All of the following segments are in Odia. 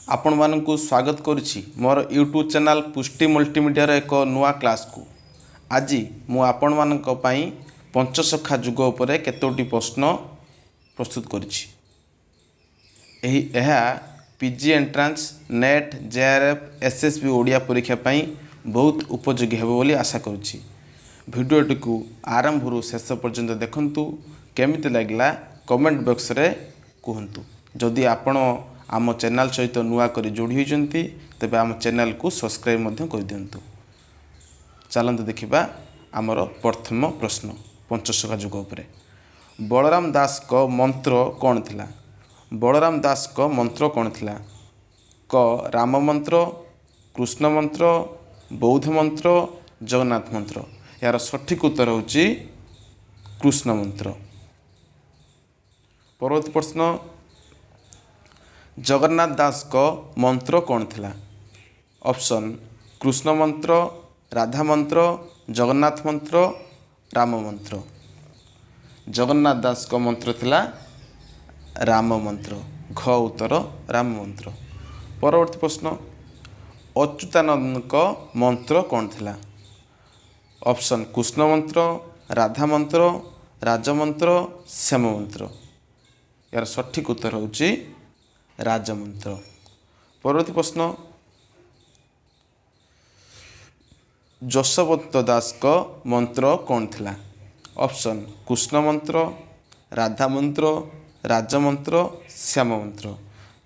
ଆପଣମାନଙ୍କୁ ସ୍ୱାଗତ କରୁଛି ମୋର ୟୁଟ୍ୟୁବ୍ ଚ୍ୟାନେଲ୍ ପୁଷ୍ଟି ମଲ୍ଟିମିଡ଼ିଆର ଏକ ନୂଆ କ୍ଲାସ୍କୁ। ଆଜି ମୁଁ ଆପଣମାନଙ୍କ ପାଇଁ ପଞ୍ଚସଖା ଯୁଗ ଉପରେ କେତୋଟି ପ୍ରଶ୍ନ ପ୍ରସ୍ତୁତ କରିଛି। ଏହା PG entrance, net, JRF, SSB Odia ପରୀକ୍ଷା ପାଇଁ ବହୁତ ଉପଯୋଗୀ ହେବ ବୋଲି ଆଶା କରୁଛି। ଭିଡ଼ିଓଟିକୁ ଆରମ୍ଭରୁ ଶେଷ ପର୍ଯ୍ୟନ୍ତ ଦେଖନ୍ତୁ। କେମିତି ଲାଗିଲା କମେଣ୍ଟ ବକ୍ସରେ କୁହନ୍ତୁ। ଯଦି ଆପଣ ଆମ ଚ୍ୟାନେଲ୍ ସହିତ ନୂଆ କରି ଯୋଡ଼ି ହୋଇଛନ୍ତି, ତେବେ ଆମ ଚ୍ୟାନେଲ୍କୁ ସବସ୍କ୍ରାଇବ୍ ମଧ୍ୟ କରିଦିଅନ୍ତୁ। ଚାଲନ୍ତୁ ଦେଖିବା ଆମର ପ୍ରଥମ ପ୍ରଶ୍ନ ପଞ୍ଚସଖା ଯୁଗ ଉପରେ। ବଳରାମ ଦାସଙ୍କ ମନ୍ତ୍ର କ'ଣ ଥିଲା? ବଳରାମ ଦାସଙ୍କ ମନ୍ତ୍ର କ'ଣ ଥିଲା? କ ରାମ ମନ୍ତ୍ର, କୃଷ୍ଣ ମନ୍ତ୍ର, ବୌଦ୍ଧ ମନ୍ତ୍ର, ଜଗନ୍ନାଥ ମନ୍ତ୍ର। ଏହାର ସଠିକ୍ ଉତ୍ତର ହେଉଛି କୃଷ୍ଣ ମନ୍ତ୍ର। ପରବର୍ତ୍ତୀ ପ୍ରଶ୍ନ, ଜଗନ୍ନାଥ ଦାସଙ୍କ ମନ୍ତ୍ର କ'ଣ ଥିଲା? ଅପସନ୍ କୃଷ୍ଣ ମନ୍ତ୍ର, ରାଧା ମନ୍ତ୍ର, ଜଗନ୍ନାଥ ମନ୍ତ୍ର, ରାମ ମନ୍ତ୍ର। ଜଗନ୍ନାଥ ଦାସଙ୍କ ମନ୍ତ୍ର ଥିଲା ରାମ ମନ୍ତ୍ର। ଘ ଉତ୍ତର ରାମ ମନ୍ତ୍ର। ପରବର୍ତ୍ତୀ ପ୍ରଶ୍ନ, ଅଚ୍ୟୁତାନନ୍ଦଙ୍କ ମନ୍ତ୍ର କ'ଣ ଥିଲା? ଅପସନ୍ କୃଷ୍ଣ ମନ୍ତ୍ର, ରାଧା ମନ୍ତ୍ର, ରାଜମନ୍ତ୍ର, ଶ୍ୟାମ ମନ୍ତ୍ର। ଏହାର ସଠିକ୍ ଉତ୍ତର ହେଉଛି ରାଜମନ୍ତ୍ର। ପରବର୍ତ୍ତୀ ପ୍ରଶ୍ନ, ଯଶୋବନ୍ତ ଦାସଙ୍କ ମନ୍ତ୍ର କ'ଣ ଥିଲା? ଅପସନ୍ କୃଷ୍ଣ ମନ୍ତ୍ର, ରାଧା ମନ୍ତ୍ର, ରାଜମନ୍ତ୍ର, ଶ୍ୟାମ ମନ୍ତ୍ର।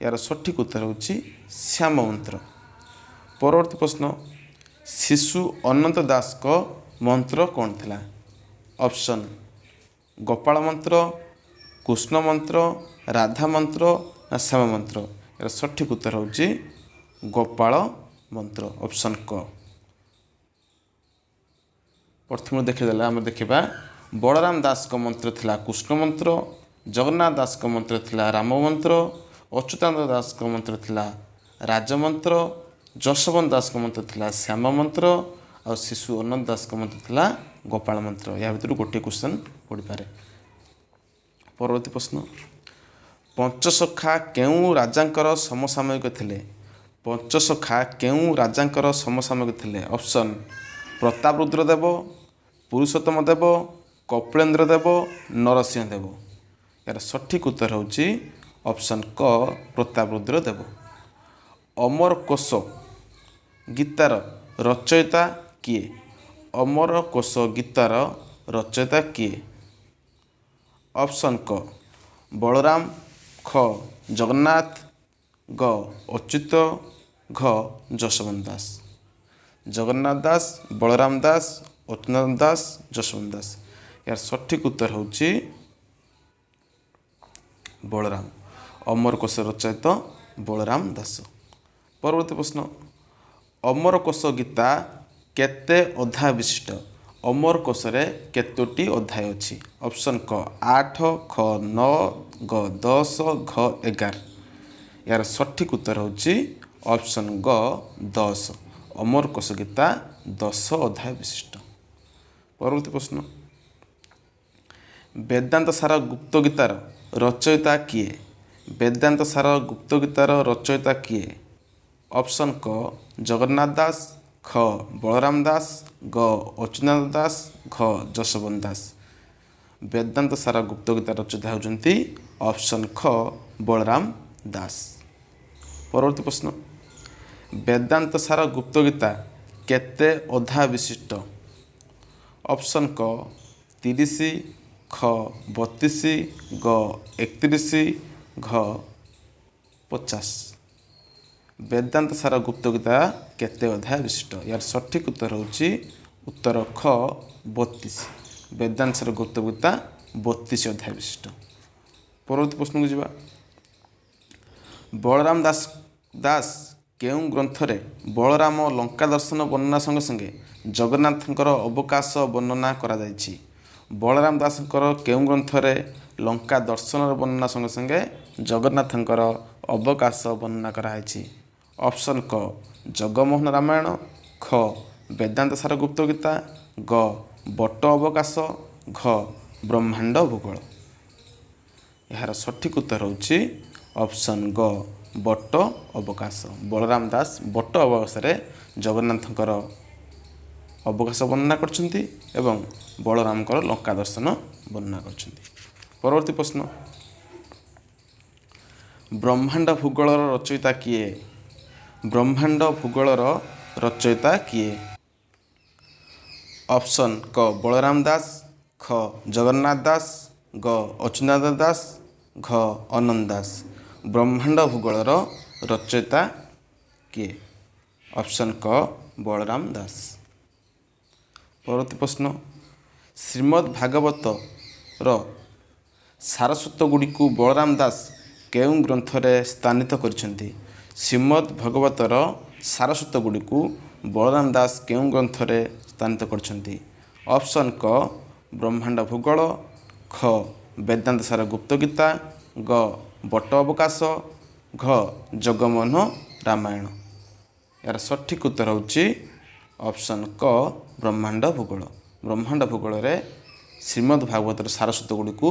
ଏହାର ସଠିକ୍ ଉତ୍ତର ହେଉଛି ଶ୍ୟାମ ମନ୍ତ୍ର। ପରବର୍ତ୍ତୀ ପ୍ରଶ୍ନ, ଶିଶୁ ଅନନ୍ତ ଦାସଙ୍କ ମନ୍ତ୍ର କ'ଣ ଥିଲା? ଅପସନ୍ ଗୋପାଳ ମନ୍ତ୍ର, କୃଷ୍ଣ ମନ୍ତ୍ର, ରାଧା ମନ୍ତ୍ର ନା ଶ୍ୟାମ ମନ୍ତ୍ର। ଏହାର ସଠିକ୍ ଉତ୍ତର ହେଉଛି ଗୋପାଳ ମନ୍ତ୍ର, ଅପସନ୍ କ। ପ୍ରଥମରୁ ଦେଖିଦେଲେ ଆମେ ଦେଖିବା, ବଳରାମ ଦାସଙ୍କ ମନ୍ତ୍ର ଥିଲା କୃଷ୍ଣ ମନ୍ତ୍ର, ଜଗନ୍ନାଥ ଦାସଙ୍କ ମନ୍ତ୍ର ଥିଲା ରାମ ମନ୍ତ୍ର, ଅଚ୍ୟୁତାନନ୍ଦ ଦାସଙ୍କ ମନ୍ତ୍ର ଥିଲା ରାଜମନ୍ତ୍ର, ଯଶୋବନ୍ତ ଦାସଙ୍କ ମନ୍ତ୍ର ଥିଲା ଶ୍ୟାମ ମନ୍ତ୍ର, ଆଉ ଶିଶୁ ଅନନ୍ତ ଦାସଙ୍କ ମନ୍ତ୍ର ଥିଲା ଗୋପାଳ ମନ୍ତ୍ର। ଏହା ଭିତରୁ ଗୋଟିଏ କ୍ୱେଶ୍ଚନ୍ ପଡ଼ିପାରେ। ପରବର୍ତ୍ତୀ ପ୍ରଶ୍ନ, ପଞ୍ଚସଖା କେଉଁ ରାଜାଙ୍କର ସମସାମୟିକ ଥିଲେ? ପଞ୍ଚସଖା କେଉଁ ରାଜାଙ୍କର ସମସାମୟିକ ଥିଲେ? ଅପସନ୍ ପ୍ରତାପରୁଦ୍ର ଦେବ, ପୁରୁଷୋତ୍ତମ ଦେବ, କପିଳେନ୍ଦ୍ର ଦେବ, ନରସିଂହ ଦେବ। ଏହାର ସଠିକ୍ ଉତ୍ତର ହେଉଛି ଅପସନ୍ କ ପ୍ରତାପରୁଦ୍ର ଦେବ। ଅମର କୋଷ ଗୀତାର ରଚୟିତା କିଏ? ଅମର କୋଷ ଗୀତାର ରଚୟିତା କିଏ? ଅପସନ୍ କ ବଳରାମ, ଖ ଜଗନ୍ନାଥ, ଗ ଅଚ୍ୟୁତ, ଘ ଯଶୋବନ୍ତ ଦାସ। ଜଗନ୍ନାଥ ଦାସ, ବଳରାମ ଦାସ, ଅଚ୍ୟୁତାନନ୍ଦ ଦାସ, ଯଶୋବନ୍ତ ଦାସ। ଏହାର ସଠିକ୍ ଉତ୍ତର ହେଉଛି ବଳରାମ। ଅମର କୋଷ ରଚୟିତ ବଳରାମ ଦାସ। ପରବର୍ତ୍ତୀ ପ୍ରଶ୍ନ, ଅମର କୋଷ ଗୀତା କେତେ ଅଧ୍ୟାୟ ବିଶିଷ୍ଟ? ଅମର କୋଷରେ କେତୋଟି ଅଧ୍ୟାୟ ଅଛି? ଅପସନ୍ କ 8, ଖ 9, ଗ 10, ଘ 11। ଏହାର ସଠିକ୍ ଉତ୍ତର ହେଉଛି ଅପସନ୍ ଗ 10। ଅମର କୋଷ ଗୀତା 10 ଅଧ୍ୟାୟ ବିଶିଷ୍ଟ। ପରବର୍ତ୍ତୀ ପ୍ରଶ୍ନ, ବେଦାନ୍ତ ସାର ଗୁପ୍ତ ଗୀତାର ରଚୟିତା କିଏ? ବେଦାନ୍ତ ସାର ଗୁପ୍ତ ଗୀତାର ରଚୟିତା କିଏ? ଅପସନ୍ କ ଜଗନ୍ନାଥ ଦାସ, ଖ ବଳରାମ ଦାସ, ଗ ଅଚ୍ୟୁତାନନ୍ଦ ଦାସ, ଘ ଯଶୋବନ୍ତ ଦାସ। ବେଦାନ୍ତ ସାର ଗୁପ୍ତ ଗୀତା ରଚୟିତା ହେଉଛନ୍ତି ଅପସନ୍ ଖ ବଳରାମ ଦାସ। ପରବର୍ତ୍ତୀ ପ୍ରଶ୍ନ, ବେଦାନ୍ତ ସାର ଗୁପ୍ତ ଗୀତା କେତେ ଅଧ୍ୟାୟ ବିଶିଷ୍ଟ? ଅପସନ୍ କ 30, ଖ 32, ଗ 31, ଘ 50। ବେଦାନ୍ତ ସାର ଗୁପ୍ତ ଗୀତା କେତେ ଅଧ୍ୟାୟ ବିଶିଷ୍ଟ? ଏହାର ସଠିକ୍ ଉତ୍ତର ହେଉଛି ଉତ୍ତର ଖ 32। ବେଦାନ୍ତ ସାର ଗୁପ୍ତ ଗୀତା 32 ଅଧ୍ୟାୟ ବିଶିଷ୍ଟ। ପରବର୍ତ୍ତୀ ପ୍ରଶ୍ନକୁ ଯିବା। ବଳରାମ ଦାସ କେଉଁ ଗ୍ରନ୍ଥରେ ବଳରାମ ଲଙ୍କା ଦର୍ଶନ ବର୍ଣ୍ଣନା ସଙ୍ଗେ ସଙ୍ଗେ ଜଗନ୍ନାଥଙ୍କର ଅବକାଶ ବର୍ଣ୍ଣନା କରାଯାଇଛି? ବଳରାମ ଦାସଙ୍କର କେଉଁ ଗ୍ରନ୍ଥରେ ଲଙ୍କା ଦର୍ଶନର ବର୍ଣ୍ଣନା ସଙ୍ଗେ ସଙ୍ଗେ ଜଗନ୍ନାଥଙ୍କର ଅବକାଶ ବର୍ଣ୍ଣନା କରାଯାଇଛି? ଅପସନ୍ କ ଜଗମୋହନ ରାମାୟଣ, ଖ ବେଦାନ୍ତ ସାର ଗୁପ୍ତ ଗୀତା, ଗ ବଟ ଅବକାଶ, ଘ ବ୍ରହ୍ମାଣ୍ଡ ଭୂଗୋଳ। ଏହାର ସଠିକ୍ ଉତ୍ତର ହେଉଛି ଅପସନ୍ ଗ ବଟ ଅବକାଶ। ବଳରାମ ଦାସ ବଟ ଅବକାଶରେ ଜଗନ୍ନାଥଙ୍କର ଅବକାଶ ବର୍ଣ୍ଣନା କରିଛନ୍ତି ଏବଂ ବଳରାମଙ୍କର ଲଙ୍କା ଦର୍ଶନ ବର୍ଣ୍ଣନା କରିଛନ୍ତି। ପରବର୍ତ୍ତୀ ପ୍ରଶ୍ନ, ବ୍ରହ୍ମାଣ୍ଡ ଭୂଗୋଳର ରଚୟିତା କିଏ? ବ୍ରହ୍ମାଣ୍ଡ ଭୂଗୋଳର ରଚୟିତା କିଏ? ଅପସନ୍ କ ବଳରାମ ଦାସ, ଖ ଜଗନ୍ନାଥ ଦାସ, ଗ ଅଚ୍ୟୁତାନନ୍ଦ ଦାସ, ଘ ଅନନ୍ତ ଦାସ। ବ୍ରହ୍ମାଣ୍ଡ ଭୂଗୋଳର ରଚୟିତା କିଏ? ଅପସନ୍ କ ବଳରାମ ଦାସ। ପରବର୍ତ୍ତୀ ପ୍ରଶ୍ନ, ଶ୍ରୀମଦ୍ ଭାଗବତର ସାରସ୍ୱତ ଗୁଡ଼ିକୁ ବଳରାମ ଦାସ କେଉଁ ଗ୍ରନ୍ଥରେ ସ୍ଥାନିତ କରିଛନ୍ତି? ଶ୍ରୀମଦ୍ ଭଗବତର ସାରସ୍ୱତ ଗୁଡ଼ିକୁ ବଳରାମ ଦାସ କେଉଁ ଗ୍ରନ୍ଥରେ ସ୍ଥାନିତ କରିଛନ୍ତି? ଅପସନ୍ କ ବ୍ରହ୍ମାଣ୍ଡ ଭୂଗୋଳ, ଖ ବେଦାନ୍ତ ସାର ଗୁପ୍ତ ଗୀତା, ଗ ବଟ ଅବକାଶ, ଘ ଜଗମୋହନ ରାମାୟଣ। ଏହାର ସଠିକ୍ ଉତ୍ତର ହେଉଛି ଅପସନ୍ କ ବ୍ରହ୍ମାଣ୍ଡ ଭୂଗୋଳ। ବ୍ରହ୍ମାଣ୍ଡ ଭୂଗୋଳରେ ଶ୍ରୀମଦ୍ ଭାଗବତର ସାରସ୍ୱତ ଗୁଡ଼ିକୁ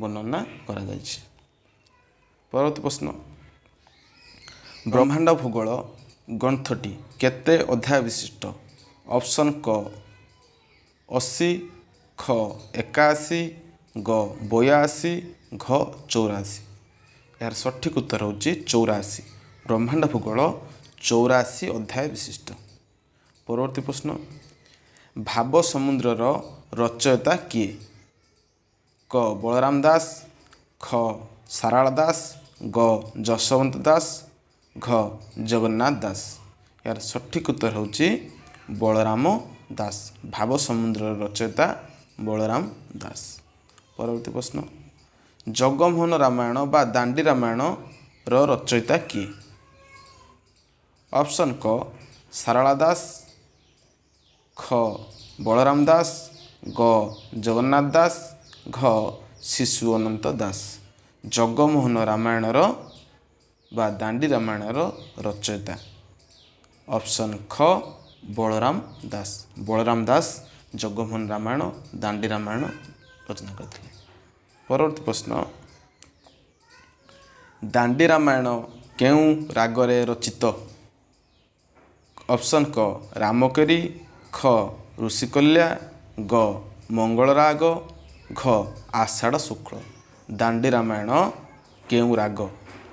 ବର୍ଣ୍ଣନା କରାଯାଇଛି। ପରବର୍ତ୍ତୀ ପ୍ରଶ୍ନ, ବ୍ରହ୍ମାଣ୍ଡ ଭୂଗୋଳ ଗ୍ରନ୍ଥଟି କେତେ ଅଧ୍ୟାୟ ବିଶିଷ୍ଟ? ଅପସନ୍ କ 80, ଖ 81, ଗ 82, ଘ 84। ଏହାର ସଠିକ୍ ଉତ୍ତର ହେଉଛି 84। ବ୍ରହ୍ମାଣ୍ଡ ଭୂଗୋଳ 84 ଅଧ୍ୟାୟ ବିଶିଷ୍ଟ। ପରବର୍ତ୍ତୀ ପ୍ରଶ୍ନ, ଭାବ ସମୁଦ୍ରର ରଚୟିତା କିଏ? କ ବଳରାମ ଦାସ, ଖ ସାରଳା ଦାସ, ଗ ଯଶୋବନ୍ତ ଦାସ, ଘ ଜଗନ୍ନାଥ ଦାସ। ଏହାର ସଠିକ୍ ଉତ୍ତର ହେଉଛି ବଳରାମ ଦାସ। ଭାବ ସମୁଦ୍ରର ରଚୟିତା ବଳରାମ ଦାସ। ପରବର୍ତ୍ତୀ ପ୍ରଶ୍ନ, ଜଗମୋହନ ରାମାୟଣ ବା ଦାଣ୍ଡି ରାମାୟଣର ରଚୟିତା କିଏ? ଅପସନ୍ କ ସାରଳା ଦାସ, ଖ ବଳରାମ ଦାସ, ଗ ଜଗନ୍ନାଥ ଦାସ, ଘ ଶିଶୁ ଅନନ୍ତ ଦାସ। ଜଗମୋହନ ରାମାୟଣର ବା ଦାଣ୍ଡି ରାମାୟଣର ରଚୟିତା ଅପସନ୍ ଖ ବଳରାମ ଦାସ। ବଳରାମ ଦାସ ଜଗମୋହନ ରାମାୟଣ, ଦାଣ୍ଡି ରାମାୟଣ ରଚନା କରିଥିଲେ। ପରବର୍ତ୍ତୀ ପ୍ରଶ୍ନ, ଦାଣ୍ଡି ରାମାୟଣ କେଉଁ ରାଗରେ ରଚିତ? ଅପସନ୍ କ ରାମକେରି, ଖ ଋଷିକଲ୍ୟା, ଗ ମଙ୍ଗଳରାଗ, ଘ ଆଷାଢ଼ ଶୁକ୍ଳ। ଦାଣ୍ଡି ରାମାୟଣ କେଉଁ ରାଗ?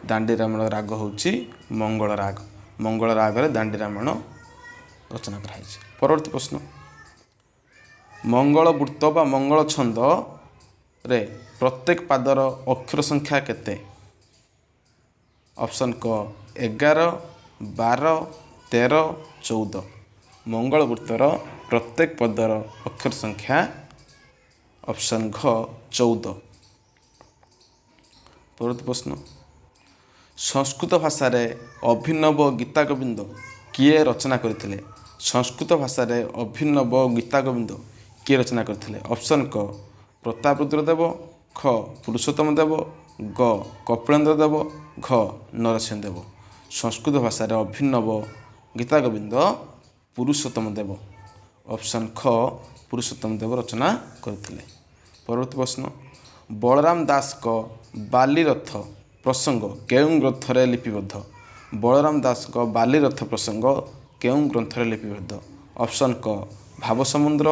ଦାଣ୍ଡି ରାମାୟଣ ରାଗ ହେଉଛି ମଙ୍ଗଳରାଗ। ମଙ୍ଗଳରାଗରେ ଦାଣ୍ଡି ରାମାୟଣ ରଚନା କରାହେଇଛି। ପରବର୍ତ୍ତୀ ପ୍ରଶ୍ନ, ମଙ୍ଗଳବୃତ୍ତ ବା ମଙ୍ଗଳ ଛନ୍ଦରେ ପ୍ରତ୍ୟେକ ପାଦର ଅକ୍ଷର ସଂଖ୍ୟା କେତେ? ଅପସନ୍ କ 11, 12, 13, 14। ମଙ୍ଗଳବୃତ୍ତର ପ୍ରତ୍ୟେକ ପଦର ଅକ୍ଷର ସଂଖ୍ୟା ଅପସନ୍ ଘ 14। ପରବର୍ତ୍ତୀ ପ୍ରଶ୍ନ, ସଂସ୍କୃତ ଭାଷାରେ ଅଭିନବ ଗୀତା ଗୋବିନ୍ଦ କିଏ ରଚନା କରିଥିଲେ? ସଂସ୍କୃତ ଭାଷାରେ ଅଭିନବ ଗୀତା ଗୋବିନ୍ଦ କିଏ ରଚନା କରିଥିଲେ? ଅପସନ୍ କ ପ୍ରତାପରୁଦ୍ର ଦେବ, ଖ ପୁରୁଷୋତ୍ତମ ଦେବ, ଗ କପିଳେନ୍ଦ୍ର ଦେବ, ଘ ନରସିଂହ ଦେବ। ସଂସ୍କୃତ ଭାଷାରେ ଅଭିନବ ଗୀତା ଗୋବିନ୍ଦ ପୁରୁଷୋତ୍ତମ ଦେବ, ଅପସନ୍ ଖ ପୁରୁଷୋତ୍ତମ ଦେବ ରଚନା କରିଥିଲେ। ପରବର୍ତ୍ତୀ ପ୍ରଶ୍ନ, ବଳରାମ ଦାସଙ୍କ ବାଲିରଥ ପ୍ରସଙ୍ଗ କେଉଁ ଗ୍ରନ୍ଥରେ ଲିପିବଦ୍ଧ? ବଳରାମ ଦାସଙ୍କ ବାଲିରଥ ପ୍ରସଙ୍ଗ କେଉଁ ଗ୍ରନ୍ଥରେ ଲିପିବଦ୍ଧ? ଅପସନ୍ କ ଭାବସମୁଦ୍ର,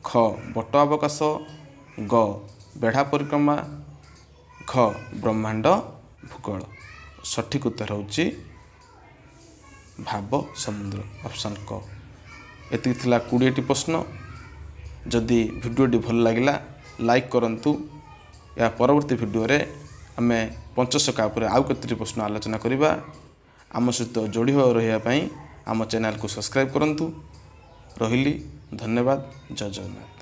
ଖ ବଟ ଅବକାଶ, ଗ ବେଢ଼ା ପରିକ୍ରମା, ଘ ବ୍ରହ୍ମାଣ୍ଡ ଭୂଗୋଳ। ସଠିକ୍ ଉତ୍ତର ହେଉଛି ଭାବ ସମୁଦ୍ର, ଅପସନ୍ କ। ଏତିକି ଥିଲା 20ଟି ପ୍ରଶ୍ନ। ଯଦି ଭିଡ଼ିଓଟି ଭଲ ଲାଗିଲା ଲାଇକ୍ କରନ୍ତୁ। ଏହା ପରବର୍ତ୍ତୀ ଭିଡ଼ିଓରେ ଆମେ ପଞ୍ଚସଖା ଉପରେ ଆଉ କେତୋଟି ପ୍ରଶ୍ନ ଆଲୋଚନା କରିବା। ଆମ ସହିତ ଯୋଡ଼ି ହୋଇ ରହିବା ପାଇଁ ଆମ ଚ୍ୟାନେଲକୁ ସବସ୍କ୍ରାଇବ୍ କରନ୍ତୁ। ରହିଲି, ଧନ୍ୟବାଦ, ଜୟ ଜଗନ୍ନାଥ।